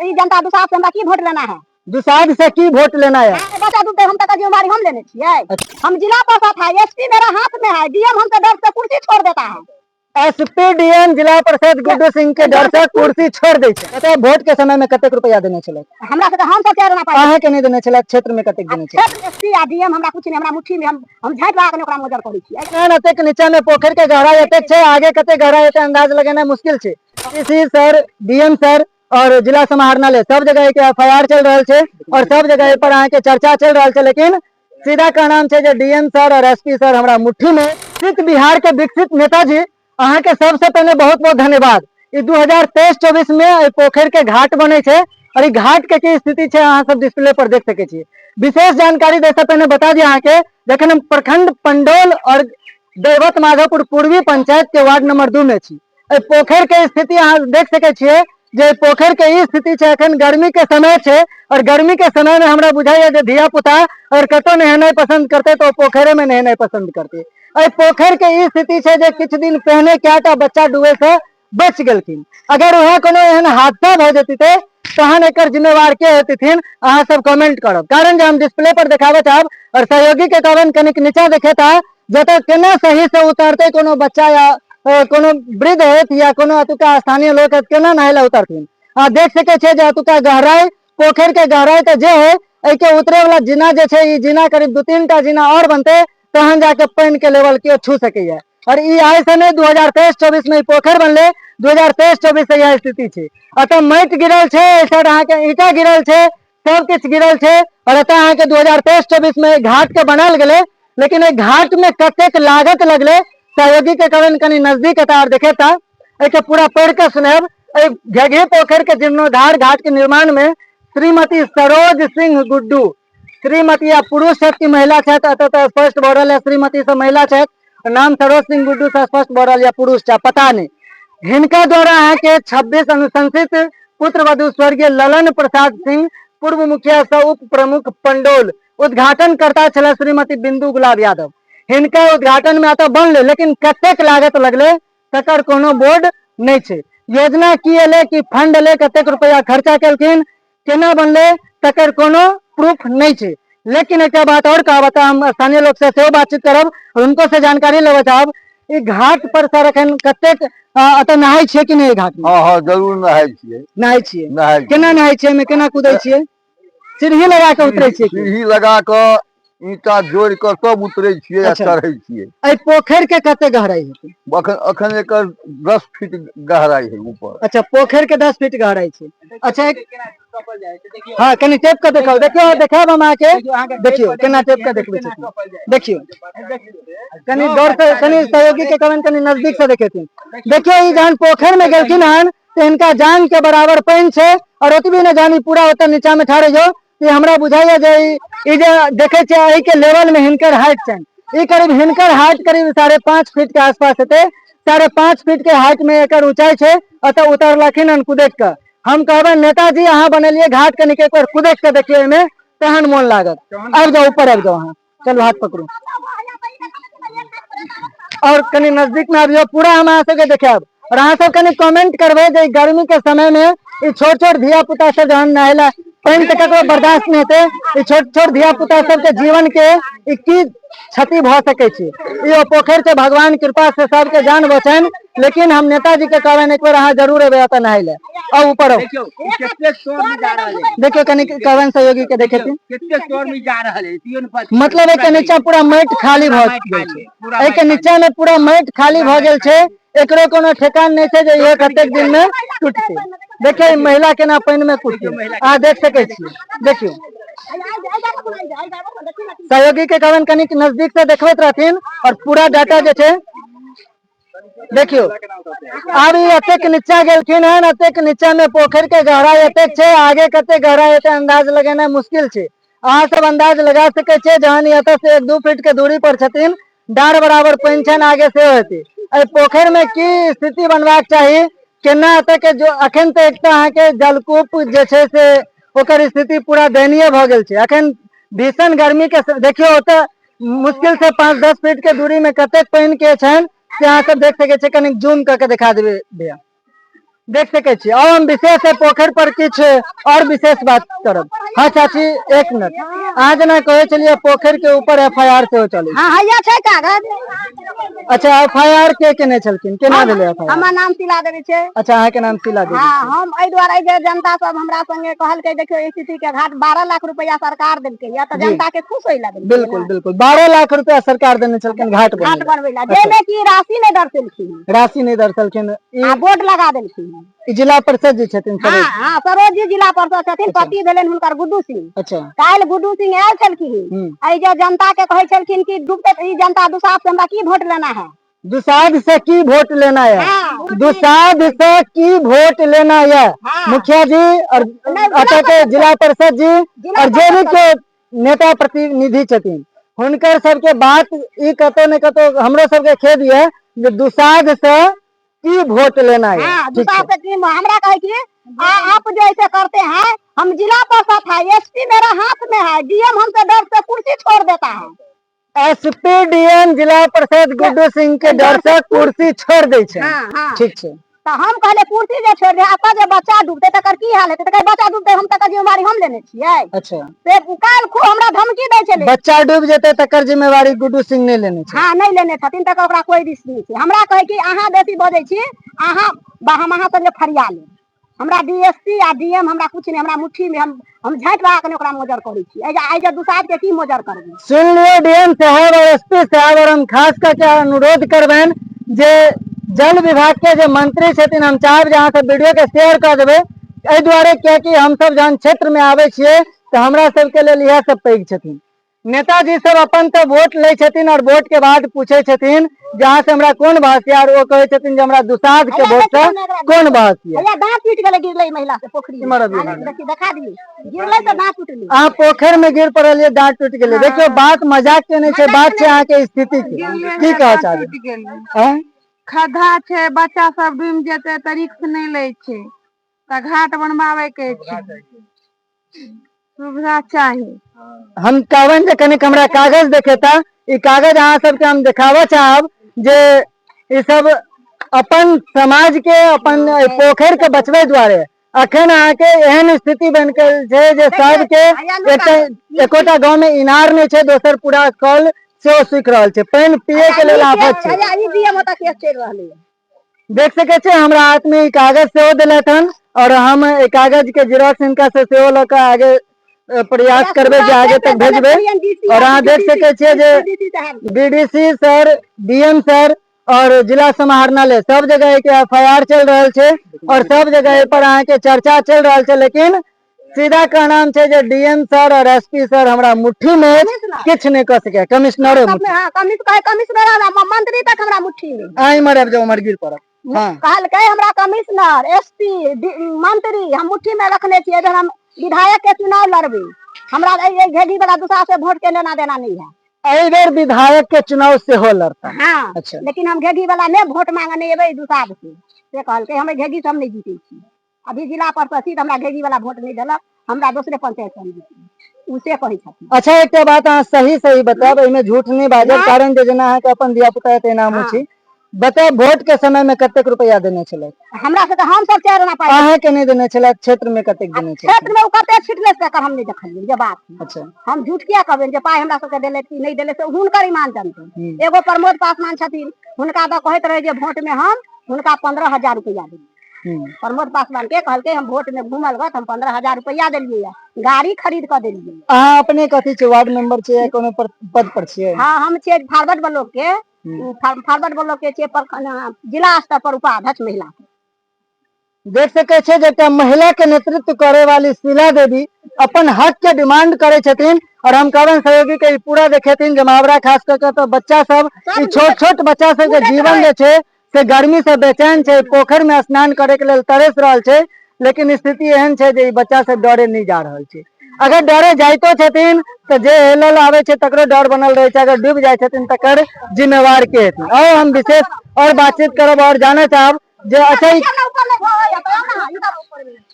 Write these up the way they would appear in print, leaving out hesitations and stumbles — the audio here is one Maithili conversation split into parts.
ई जनता दुसाध से हमरा की वोट लेना है? दुसाध से की वोट लेना है? बच्चा दूध हम तक जिम्मेदारी हम लेने छियै। हम जिला परिषद है, एसपी मेरा हाथ में है, डीएम हमसे डर से कुर्सी छोड़ देता है। एसपी डीएम जिला परिषद गुड्डू सिंह के डर से कुर्सी छोड़ दै छै। कते वोट के समय में कतेक रुपया देने छलै? हमरा सबके हम सब 4 आना पाइ। अहाँ के नहि देने छलै, क्षेत्र में कतेक देने छलै? क्षेत्र एसपी आ डीएम हमरा कुछ नहि, हमरा मुट्ठी में हम झाँटि लगा के ओकरा मोजर करै छियै। एहन एतेक नीचा में पोखरि के गहराई एतेक छै, आगे कते गहराई हेतै अंदाज लगेनाइ मुश्किल छै। डीसी सर, डीएम सर और जिला समाहरणालय सब जगह के एफआईआर चल रहल छै और सब जगह पर अहाँ के चर्चा चल रहल छै, लेकिन सीधा कहनाम छै जे डीएम सर और एसपी सर हमरा मुट्ठी में। विकसित बिहार के विकसित नेताजी, अहाँ के सबसे पहले बहुत बहुत धन्यवाद। ई 2023-24 में एहि पोखरि के घाट बने छै और ई घाट के की स्थिति छै अहाँ सब डिस्प्ले पर देख सकै छी। विशेष जानकारी दै से पहिने बता दी अहाँ के, जखन हम प्रखंड पंडौल और दैवत माधोपुर पूर्वी पंचायत के वार्ड नंबर 2 में छी, एहि पोखरि के स्थिति अहाँ देख सकै छियै जे पोखरि के ई स्थिति छै। अखन गर्मी के समय छै और गर्मी के समय में हमरा बुझाइया जे धिया पुता अगर कतौ नहेनाइ पसंद करतै तऽ ओ पोखरे में नहेनाइ पसंद करतै। एहि पोखरि के ई स्थिति छै जे किछु दिन पहिने कएटा बच्चा डूबे से बचि गेलखिन। अगर वहाँ कोनो एहन हादसा भऽ जेतै तहन एकर जिम्मेवार के हेतथिन, अहाँ सब कमेंट करब। कारण जे हम डिस्प्ले पर देखाबऽ चाहब और सहयोगी के कहबनि कनिक नीचा देखेता, जतऽ केना सही से उतरतै कोनो बच्चा या कोनो वृद्ध होत या कोनो अतुका स्थानीय लोक होत, केना नहाय लए उतरथिन। अहाँ देख सकै छियै जे अतुका गहराई, पोखरि के गहराई तऽ जे है, एहिके उतरे वाला जीना जे छै, ई जीना करीब 2-3 टा जीना और बनतै तहन जाके पानि के लेवल के छू सकैया। और ई आइ से नहि, 2023-24 में ई पोखरि बनलै, 2023-24 से इएह स्थिति छै। एतऽ माटि गिरल छै, एहि साइड अहाँके ईंटा गिरल छै, सब किछु गिरल छै और एतऽ अहाँके 2023-24 में घाट के बनायल गेलै, लेकिन एहि घाट में कतेक लागत लगलै सहयोगी के कारण कनि नजदीक एतऽ आर देखेता, एहिके पूरा पढ़ि के सुनायब। एहि घेघही पोखरि के जीर्णोद्धार घाट के निर्माण में श्रीमती सरोज सिंह गुड्डू, श्रीमती या पुरुष छथि कि महिला छथि एतऽ तऽ स्पष्ट भऽ रहल है, श्रीमती से महिला छथि, नाम सरोज सिंह गुड्डू से स्पष्ट भऽ रहल या पुरुष छथि पता नहि। हिनका द्वारा अहाँके 26 अनुशंसित पुत्र वधु स्वर्गीय ललन प्रसाद सिंह पूर्व मुखिया सह उप प्रमुख पंडौल, उद्घाटन करता छलै श्रीमती बिंदु गुलाब यादव। हिनका उद्घाटन में एतऽ बनलै, लेकिन कतेक लागत लगलै तकर कोनो बोर्ड नहि छै। योजना की एलै, कि फंड एलै, कतेक रुपया खर्चा केलखिन, केना बनलै, तकर कोनो प्रूफ नहि छै। लेकिन एकटा बात और कहब, तऽ हम स्थानीय लोक से सेहो बातचीत करब, हुनको से जानकारी लेबऽ चाहब। ई घाट पर सर एखन कतेक एतऽ नहाय छियै कि नहि घाट में? हँ हँ, जरूर नहाय छियै। नहाय छियै? नहाय छियै। केना नहाय छियै, एहिमे केना कुदै छियै, सीढ़ी लगा कऽ उतरै छियै की? सीढ़ी लगा कऽ ईंटा जोड़ि कऽ सब उतरै छियै आ चढ़ै छियै। एहि पोखरि के कते गहराई हेतै? अखन एकर 10 फीट गहराई है ऊपर। अच्छा, पोखरि के 10 फीट गहराई छै। अच्छा, एक हाँ कनि टेप के देखाउ, देखियौ, देखायब हम अहाँके, देखियौ केना टेप के देखबै छथिन। देखियौ कनि गौर से, कनि सहयोगी के कहबनि कनि नजदीक से देखेथिन। देखियौ ई जहन पोखरि में गेलखिन हन तऽ हिनका जांग के बराबर पानि छै और ओतबी ने जानी पूरा ओतऽ नीचा में ठाढ़ हो। ई हमरा बुझाइया जे ई जे देखे छियै एहि के लेवल में हिनकर हाइट छनि, ई करीब हिनकर हाइट करीब 5.5 फीट के आसपास हेतै। 5.5 फीट के हाइट में एकर ऊंचाई छै। एतऽ उतरलखिन हन कुदैत कऽ। हम कहबै नेताजी अहाँ बनेलियै घाट, कनिक एक बेर कुदैत कऽ देखियौ एहिमे, तहन मोन लागत। आबि जाउ ऊपर, आबि जाउ अहाँ, चलू हाथ पकड़ू और कनि नजदीक में आबियौ, पूरा हम अहाँ सबके देखायब। और अहाँ सब कनि कमेंट करबै जे गर्मी के समय में ई छोट छोट धिया पुता सब जहन नहेला, पानि तऽ ककरो बर्दाश्त नहि हेतै, ई छोट छोट धिया पुता सबके जीवन के ई की क्षति भऽ सकै छै। ई ओ पोखरि छै, भगवान कृपा से सबके जान बचनि, लेकिन हम नेताजी के कहबनि एक बेर अहाँ जरूर एबै एतऽ नहाय लए। आउ ऊपर आउ। देखियौ, ई कते शोर में जा रहल है। देखियौ कनि कहबनि सहयोगी के देखेथिन। कते शोर में जा रहल है, इहो ने पता। मतलब एहिके नीचा पूरा माटि खाली भऽ माटि गेल खाली, छै। पूरा एहिके माटि नीचा में पूरा माटि खाली भऽ गेल छै, एकरो कोनो ठेकान नहि छै जे इहो कतेक दिन में टूटतै। देखियौ ई महिला केना पानि में कुदतै, अहाँ देख सकै छियै। देखियौ सहयोगी के कहबनि कनिक नजदीक से देखबैत रहथिन और पूरा डाटा जे छै देखियौ। आब ई एतेक नीचा गेलखिन हन, एतेक नीचा में पोखरि के गहराई एतेक छै, आगे कते गहराई हेतै अंदाज लगेनाइ मुश्किल छै। अहाँ सब अंदाज लगा सकै छियै जहन ई एतऽ से 1-2 फीट के दूरी पर छथिन, डाँड़ बराबर पानि छनि, आगे सेहो हेतै। एहि पोखरि में की स्थिति बनबाक चाही, केना एतऽ के जो अखन तऽ एकटा अहाँके जलकूप जे छै से ओकर स्थिति पूरा दयनीय भऽ गेल छै। अखन भीषण गर्मी के देखियौ ओतऽ मुश्किल से 5-10 फीट के दूरी में कतेक पानि के छनि से अहाँ सब देख सकै छियै। कनि जूम कऽ के देखा देबै भैया। देख सकै छी। और हम विशेष एहि पोखरि पर किछु और विशेष बात करब। हाँ चाची, एक मिनट, अहाँ जेना कहै छलियै पोखरि के ऊपर एफ I R सेहो चलै छै। हाँ, हैया छै कागज। अच्छा, एफ I R के केने छलखिन, केना भेलै एफ I R? हमर नाम शीला देवी छै। अच्छा, अहाँके नाम शीला देवी हाँ छै। हम एहि दुआरे जे जनता सब हमरा संगे कहलकै, देखियौ स्थिति के घाट 12 लाख रुपया सरकार देलकै या तऽ जी। जनता के खुश होय ला देलकै। बिल्कुल बिल्कुल, 12 लाख रुपया सरकार देने छलखिन घाट घाट बनबै ला। बनबै ला, जाहिमे कि राशि नहि दर्शेलखिन हन। राशि नहि दर्शेलखिन। ई आ बोर्ड लगा देलखिन हन। ई जिला परिषद जे छथिन हाँ सरोज। हाँ, सरोज जी जिला परिषद छथिन। अच्छा। पति भेलनि हुनकर गुड्डू सिंह। अच्छा। काल्हि गुड्डू सिंह आयल छलखिन, एहि जे जनता के कहै छलखिन कि डूबते ई जनता दुसाध से हमरा की वोट लेना है, दुसाध से की वोट लेना है, हाँ। दुसाध से की वोट लेना है। हाँ। मुखिया जी और नहीं, जिला एतऽ के जिला परिषद जी जिला और जे भी परिषद के नेता प्रतिनिधि छथिन, हुनकर सबके बात ई कतौ ने कतौ हमरो सबके खेद ये जे दुसाध से की वोट लेना है। हाँ, ठीक दुसाध छै। से की हमरा कहे कि आप जो ऐसे करते हैं, हम जिला परिषद है, एसपी मेरा हाथ में है, डीएम हमसे डर से कुर्सी छोड़ देता है। एसपी डीएम जिला परिषद गुड्डू सिंह के डर से कुर्सी छोड़ दै छै। हाँ, हाँ। ठीक छै। तऽ हम कहलियै कुर्सी जे छोड़ि दे, एतऽ जे बच्चा डूबतै तकर की हाल हेतै? तऽ कहै बच्चा डूबतै हम तकर जिम्मेवारी हम लेने छियै। अच्छा। से काल्हि खूब हमरा धमकी दै छलै। बच्चा डूबि जेतै तकर जिम्मेवारी गुड्डू सिंह नहि लेने छै। हाँ, नहि लेने छथिन, तकर ओकरा कोइ रिस्क नहि छै। हमरा कहै कि अहाँ बेसी बजै छी, अहाँ हम अहाँ संगे फरिया लेब। हमरा डीएसपी आ डीएम हमरा कुछ नहि, हमरा मुट्ठी में हम झाँटि लगा कऽ ओकरा मोजर करै छी। एहि जे दुसाध के की मोजर करबै? सुन लियौ डीएम साहब और एसपी साहब, और हम खास करके अनुरोध करबनि जे जल विभाग के जे मंत्री छथिन, हम चाहब जे अहाँ सब वीडियो के शेयर कऽ देबै, एहि दुआरे कियाकि हमसब जहन क्षेत्र में आबै छियै तऽ हमरा सबके लेल इएह सब पैघ छथिन। नेताजी सब अपन तऽ वोट लै छथिन और वोट के बाद पूछै छथिन जे अहाँ से हमरा कोन बहस यऽ, और ओ कहै छथिन जे हमरा दुसाध के वोट से कोन बहस यऽ। भैया दांत टूटि गेलै, गिरलै महिला से पोखरि में। इम्हर अबियौ। देखी, देखा दियौ, गिरलै तऽ दांत टूटलै। अहाँ पोखरि में गिर पड़लियै, दांत टूटि गेलै। देखियौ बात मजाक के नहि छै, बात छै अहाँके स्थिति के। की कहऽ चाहबै? टूटि गेलै। आँय? खद्धा छै, बच्चा सब डूबि जेतै तऽ रिक्स नहि लै छै, तऽ घाट बनबाबै के छै, सुविधा चाही। हम कहबनि जे कनिक हमरा कागज देखेता। ई कागज अहाँ सबके हम देखाबऽ चाहब जे ई सब अपन समाज के अपन पोखरि के बचबै दुआरे अखन अहाँके एहन स्थिति बनि गेल छै जे सबके एकटा एकोटा गाँव में इनार नहि छै, दोसर पूरा कल सेहो सूखि रहल छै, पानि पिए के लेल आफत छै। भैया, ई डीएम ओतऽ केस चलि रहलै। देख सकै छियै हमरा हाथ में ई कागज सेहो देलथि हन और हम एहि कागज के जेरोक्स हिनका से सेहो लऽ कऽ आगे प्रयास करबै जे आगे तक भेजबै। और अहाँ देख सकै छियै जे डीडीसी सर, डीएम सर और जिला समाहरणालय सब जगह के एफ I R चलि रहल छै और सब जगह पर अहाँके चर्चा चलि रहल छै, लेकिन सीधा कहनाम छै जे डीएम सर और एसपी सर हमरा मुट्ठी में अछि, किछु नहि कऽ सकैया। कमिश्नरो मुट्ठी। हाँ, कमिश्नर मंत्री तक हमरा मुट्ठी में। अहाँ इम्हर आबि जाउ, उम्हर गिर पड़ब। हाँ। कहलकै हमरा कमिश्नर, एसपी, मंत्री हम मुट्ठी में रखने छियै, एहि बेर हम विधायक के चुनाव लड़बै, हमरा एहि घेघी वाला दूसरा से वोट के लेना देना नहीं है। एहि बेर विधायक के चुनाव सेहो लड़ता। हाँ। अच्छा। लेकिन हम घेघी वाला नहि वोट मांगे नहि एबै दुसाध से, से कहलकै हम घेघी से हम नहि जीते छी। अभी जिला परिषद छी तऽ हमरा घेघी वाला वोट नहि देलक, हमरा दोसरे पंचायत से हम जीतली, ओ से कहै छथिन। अच्छा, एकटा बात अहाँ सही सही बतायब, एहिमे झूठ नहि बाजब, कारण जे जेना अहाँके अपन धिया पुता है तेना हमहूँ छी। बतायब वोट के समय में कतेक रुपया देने छलथि? हमरा सबके हम सब 4 आना पाइ। अहाँके नहि देने छलथि, क्षेत्र में कतेक देने छलथि? क्षेत्र में ओ कतेक छिटले से हम नहि देखलियै जे बात। अच्छा। हम झूठ किया कहबै जे पाइ हमरा सबके देलथि कि नहि देलथि, से हुनकर ईमान जानतै। एगो प्रमोद पासवान छथिन, हुनका तऽ कहैत रहे जे वोट में हम हुनका 15,000 रुपया देलियै। प्रमोद पासवान के कहलकै हम वोट में घूमल गत हम 15,000 रुपया देलियै, गाड़ी खरीद कऽ देलियै। अहाँ अपने कथी छियै, वार्ड मेंबर छियै या कोनो पद पर छियै? हाँ, हम छियै फॉरवर्ड ब्लॉक के, फॉरवर्ड ब्लॉक के छियै, प्रखंड जिला स्तर पर उपाध्यक्ष महिला के। देख सकै छियै जे एकटा महिला के नेतृत्व करे वाली शीला देवी अपन हक के डिमांड करे छथिन। और हम कहबनि सहयोगी के ई पूरा देखेथिन जमावड़ा, खास कऽ के तऽ बच्चा सब, ई छोट छोट बच्चा सब के जीवन जे छै से गर्मी से बेचैन छै, पोखरि में स्नान करे के लेल तरस रहल छै, लेकिन स्थिति एहन छै जे ई बच्चा सब डरे नहि जा रहल छै। अगर डरे जाइतो छथिन तऽ जे हेलल आबै छै तकरो डर बनल रहै छै, अगर डूबि जाइ छथिन तकर जिम्मेवार के हेथिन? और हम विशेष और बातचीत करब और जानऽ चाहब जे अच्छा ई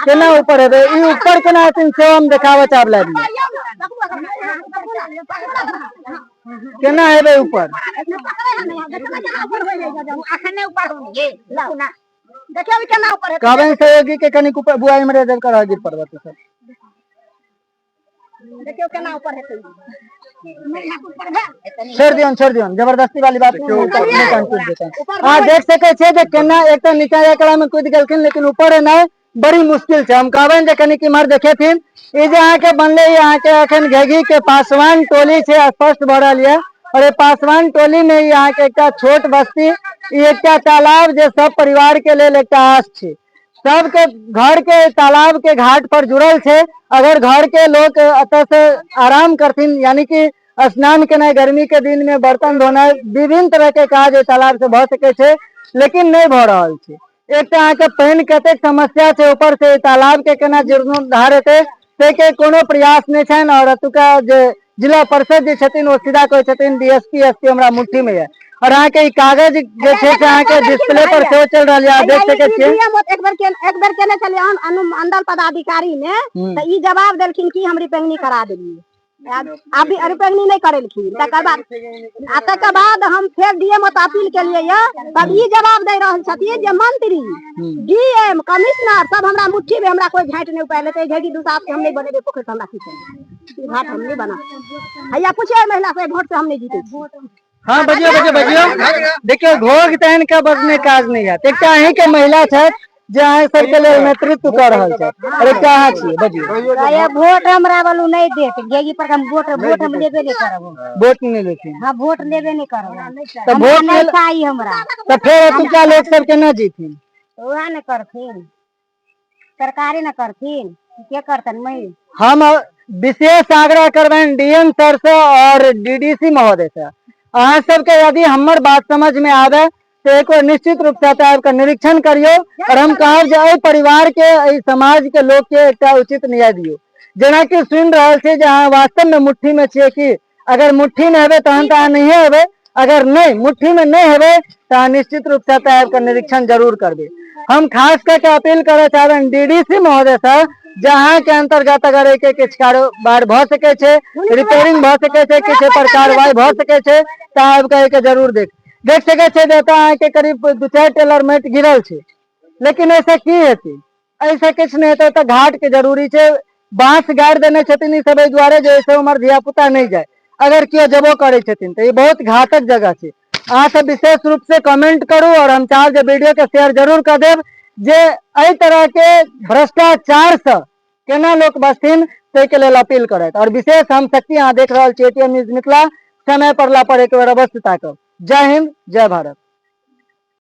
केना ऊपर हेबै, ई ऊपर केना हेथिन सेहो हम देखाबऽ चाहब लाइव में। केना हेबै ऊपर? देखियौ ई केना ऊपर हेतै। कहबनि सहयोगी के कनिक ऊपर बुआ इम्हरे देव कर गिर पड़बत सर। देखियौ केना ऊपर हेतै। महिला के ऊपर भेल। छोड़ दियौन, छोड़ दियौन, जबरदस्ती वाली बात नहीं, नहीं कंफ्यूज जेतै। अहाँ देख सकै छियै जे केना एक तऽ नीचा एकरा में कूदि गेलखिन, लेकिन ऊपर एनाइ बड़ी मुश्किल छै। हम कहबनि जे कनिक इम्हर देखेथिन, ई जे अहाँके बनले, ई अहाँके अखन घेघी के पासवान टोली छै, स्पष्ट भऽ रहल यऽ। और ई पासवान टोली में ई अहाँके एकटा छोट बस्ती, ई एकटा तालाब जे सब परिवार के लेल एकटा आस छै, सबके घर के तालाब के घाट पर जुड़ल छै। अगर घर के लोग एतऽ से आराम करथिन, यानी कि स्नान केनाइ, गर्मी के दिन में बर्तन धोनाइ, विभिन्न तरह के काज एहि तालाब से भऽ सकै छै, लेकिन नहि भऽ रहल छै। एक तऽ अहाँके पानि कतेक समस्या छै, ऊपर से एहि तालाब के केना जीर्णोद्धार हेतै ताहिके कोनो प्रयास नहि छनि। और एतुका जे जिला परिषद जे छथिन ओ सीधा कहै छथिन डीएसपी एसपी हमरा मुट्ठी में यऽ। और अहाँके ई कागज जे छै से अहाँके डिस्प्ले पर सेहो चलि रहल यऽ, अहाँ देख सकै छियै। एक बेर के एक बेर केने छलियै हम अनुमंडल पदाधिकारी ने, तऽ ई जवाब देलखिन कि हम रिपेयरिंग करा देलियै। आब भी रिपेयरिंग नहि करेलखिन। तकर बाद आ तकर बाद हम फेर डीएम ओतऽ अपील केलियै यऽ, तब ई जवाब दे रहल छथिन जे मंत्री, डीएम, कमिश्नर सब हमरा मुट्ठी में, हमरा कोई झाँटि नहि उपाय लेतै। घेघी दुसाध के हम नहि बनेबै पोखरि, हमरा की करबै? घाट हम नहि बना। हैया पूछिए महिला से, वोट से हम नहि जीते छी। हाँ, बजियो बजियो बजियो। देखियौ, घोघ तहन के बजने काज नहीं है। एकटा अहीं के महिला छथि जे अहाँ सबके लेल नेतृत्व कऽ रहल छथि, और एकटा अहाँ छियै, बजियो। अरे वोट हमरा बलू नहीं देत घेघी पर, हम वोट वोट हम लेबे नहीं करब। वोट नहीं लेथिन? हाँ, वोट लेबे नहीं करब। तऽ वोट नहीं चाही हमरा। तऽ फेर एतुका लोक सब केना जीथिन? वएह ने करथिन, सरकारे ने करथिन, के करतन मई। हम विशेष आग्रह करबनि डीएम सर से और डीडीसी महोदय से, अहाँ सबके यदि हमर बात समझ में आवे तो एक बार निश्चित रूप से आबि कऽ निरीक्षण करियौ। और हम कहब जे एहि परिवार के, एहि समाज के लोक के एकटा उचित न्याय दियौ। जेनाकि सुनि रहल छी जे अहाँ वास्तव में मुट्ठी में छियै कि अगर मुट्ठी में हेबै तहन तऽ अहाँ नहिए हेबै, अगर नहि मुट्ठी में नहि हेबै तऽ अहाँ निश्चित रूप से आबि कऽ निरीक्षण जरूर करबै। हम खास कऽ के अपील करऽ चाहबनि डीडीसी महोदय से जे अहाँके अंतर्गत अगर एहिके किछु कारोबार भऽ सकै छै, रिपेयरिंग भऽ सकै छै, किछु एहि पर कार्रवाई भऽ सकै छै, तऽ आबि कऽ एहिके जरूर देख देख सकै छै जे एतऽ अहाँके करीब 2-4 टेलर माटि गिरल छै, लेकिन एहिसँ की हेतै? एहिसँ किछु नहि हेतै। तऽ घाट के जरूरी छै। बांस गाड़ि देने छथिन ई सब एहि दुआरे जे एहिसँ उम्हर धिया पुता नहि जाय, अगर केओ जेबो करै छथिन तऽ ई बहुत घातक जगह छै। अहाँ सब विशेष रूप से कमेंट करू और हम चाहब जे वीडियो के शेयर जरूर कऽ देब जे एहि तरह के भ्रष्टाचार से केना लोक बचथिन ताहिके लेल अपील करैत। और विशेष हम शक्ति, अहाँ देख रहल छी एटीएम न्यूज मिथिला, समय पड़ला पर एक बेर अवश्य ताकब। जय हिंद, जय भारत।